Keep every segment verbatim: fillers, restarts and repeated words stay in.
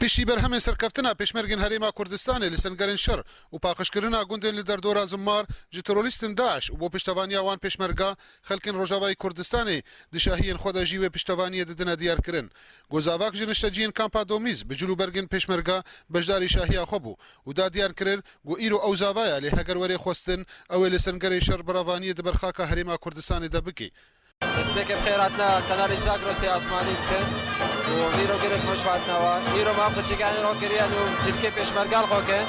Piştî berhemên serkeftina Pêşmergên Herêma Kurdistanê li sengerên şer û paqijkirina gundên li derdora Zimmar ji terorîstên DAIŞ û bo piştevaniya wan pêşmerga, xelkên Rojavayê Kurdistanê di şahiyên xwe de jî wê piştevaniyê didine diyarkirin. Ku zavak ji nişteciyên kampa Domîz bi cil û bergên pêşmerga beşdarî şahiya xwe bû û da diyarkirin ku îro ew zava ye, lê heger were xwestin, ew ê li sengerê şer berevaniyê di ber xaka Herêma Kurdistanê de bike. Destpêkê bi xêr hatina kanalê Zagrosê Asmanî dikin û îro gelek xweş bi hatina we. Îro me ev qirçîkanê ro kiriye û cilkê pêşmergan xwe kin.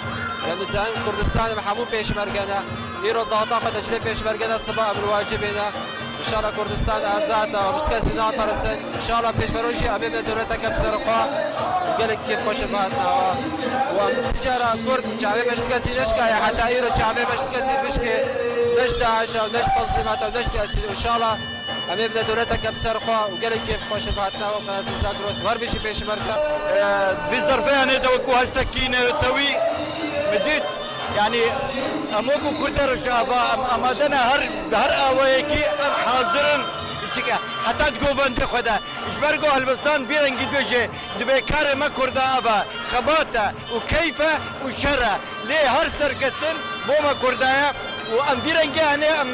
Em dizanin Kurdistanê bi hemû pêşmerge ne. Îro data xwe de cilê pêşmerge de siba em li wacibê ne. Înşallah Kurdistan azad e, em ji kesî naterisin. Înşallah pêşverojî em ê bide dewleteke bi ser xwe û gelek kêfxweş in bi hatina we. Û em cara Kurd çavê me ji kesî neşkaye, heta îro çavê me ji kesî bişkê. Ne ji DAIŞ e, ne ji Tenzîmata, ne ji kesî. Înşallah Em ê bide dewleteke bi ser xwe û gelek kêfxweş in bi hatina we qenatî Zagros. Wer bijî pêşmerge. Di vî zerfeyanê de wekû hestekî newtewî min dît. Yanî em wekû Kurdê Rojava em amade ne her, bi her awayekî em hazir in. Çike heta di govendê xwe de. Ji ber ku Helbestan vî rengî dibêje, dibê karê me Kurda ev e, xebat e û keyf e û şer e. Lê her serketin bo me Kurda ye û em vî rengê hene em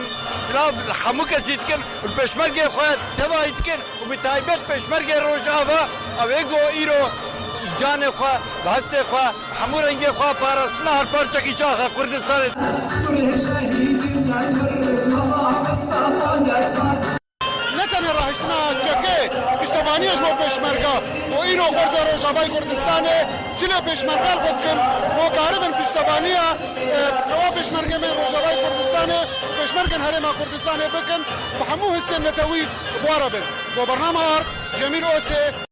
silav li hemû kesî dikin û li pêşmergê xwe tevayî dikin û bi taybet pêşmergê Rojava ew ê ku îro canê xwe, bi hestê xwe, hemû rengê xwe parastina her parçekî çaxa Kurdistanê. Ne tenê rahiştina çekê, piştevaniya ji bo pêşmerga û îro xwerde Rojavayê Kurdistanê cilê pêşmergan xwe dikin, bo karibin piştevaniya, e, ewa pêşmergê me Rojavayê Kurdistanê, pêşmergên Herêma Kurdistanê bikin, bi hemû hissên netewî bi we re bin. Bo bernama Ar, Cemîl Osê.